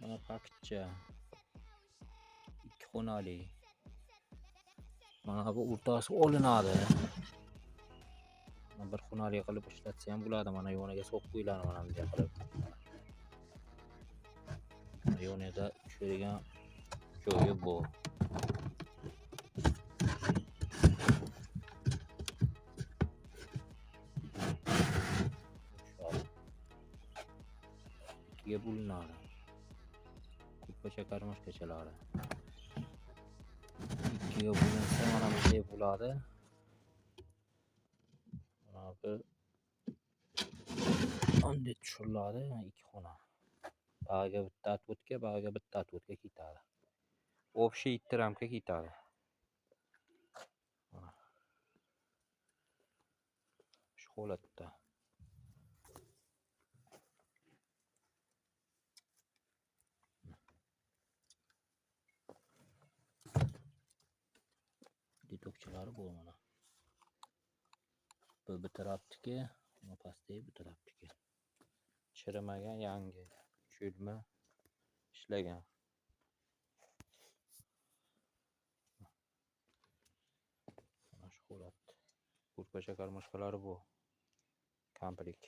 Mana paketcha. 2 xonali. Mana bu o'rtasi olinadi. Mana bir xonali qilib ishlatsa ham bo'ladi. Mana yoniga so'qib qo'yiladi mana bunday qilib. Mana yonida tushadigan joyi bu. Ikkiga bo'linadi. Ko'rpacha karmoshkachalari. Ikkiga bo'linsa mana bunday bo'ladi. Mana bu bunday tushiriladi, 2 xona. Bag'iga bitta atvotka, bag'iga bitta atvotka ketadi. Общий 2 ramka ketadi. Mana. Shu holatda. Detokchilari bu mana. Bu bir tarafdiki, bu pastdagi bu tarafdiki. Chirimagan, yangi, tushirma ishlagan. Mana shu holat. Ko'rpacha karmoshkalari bu. Komplekt.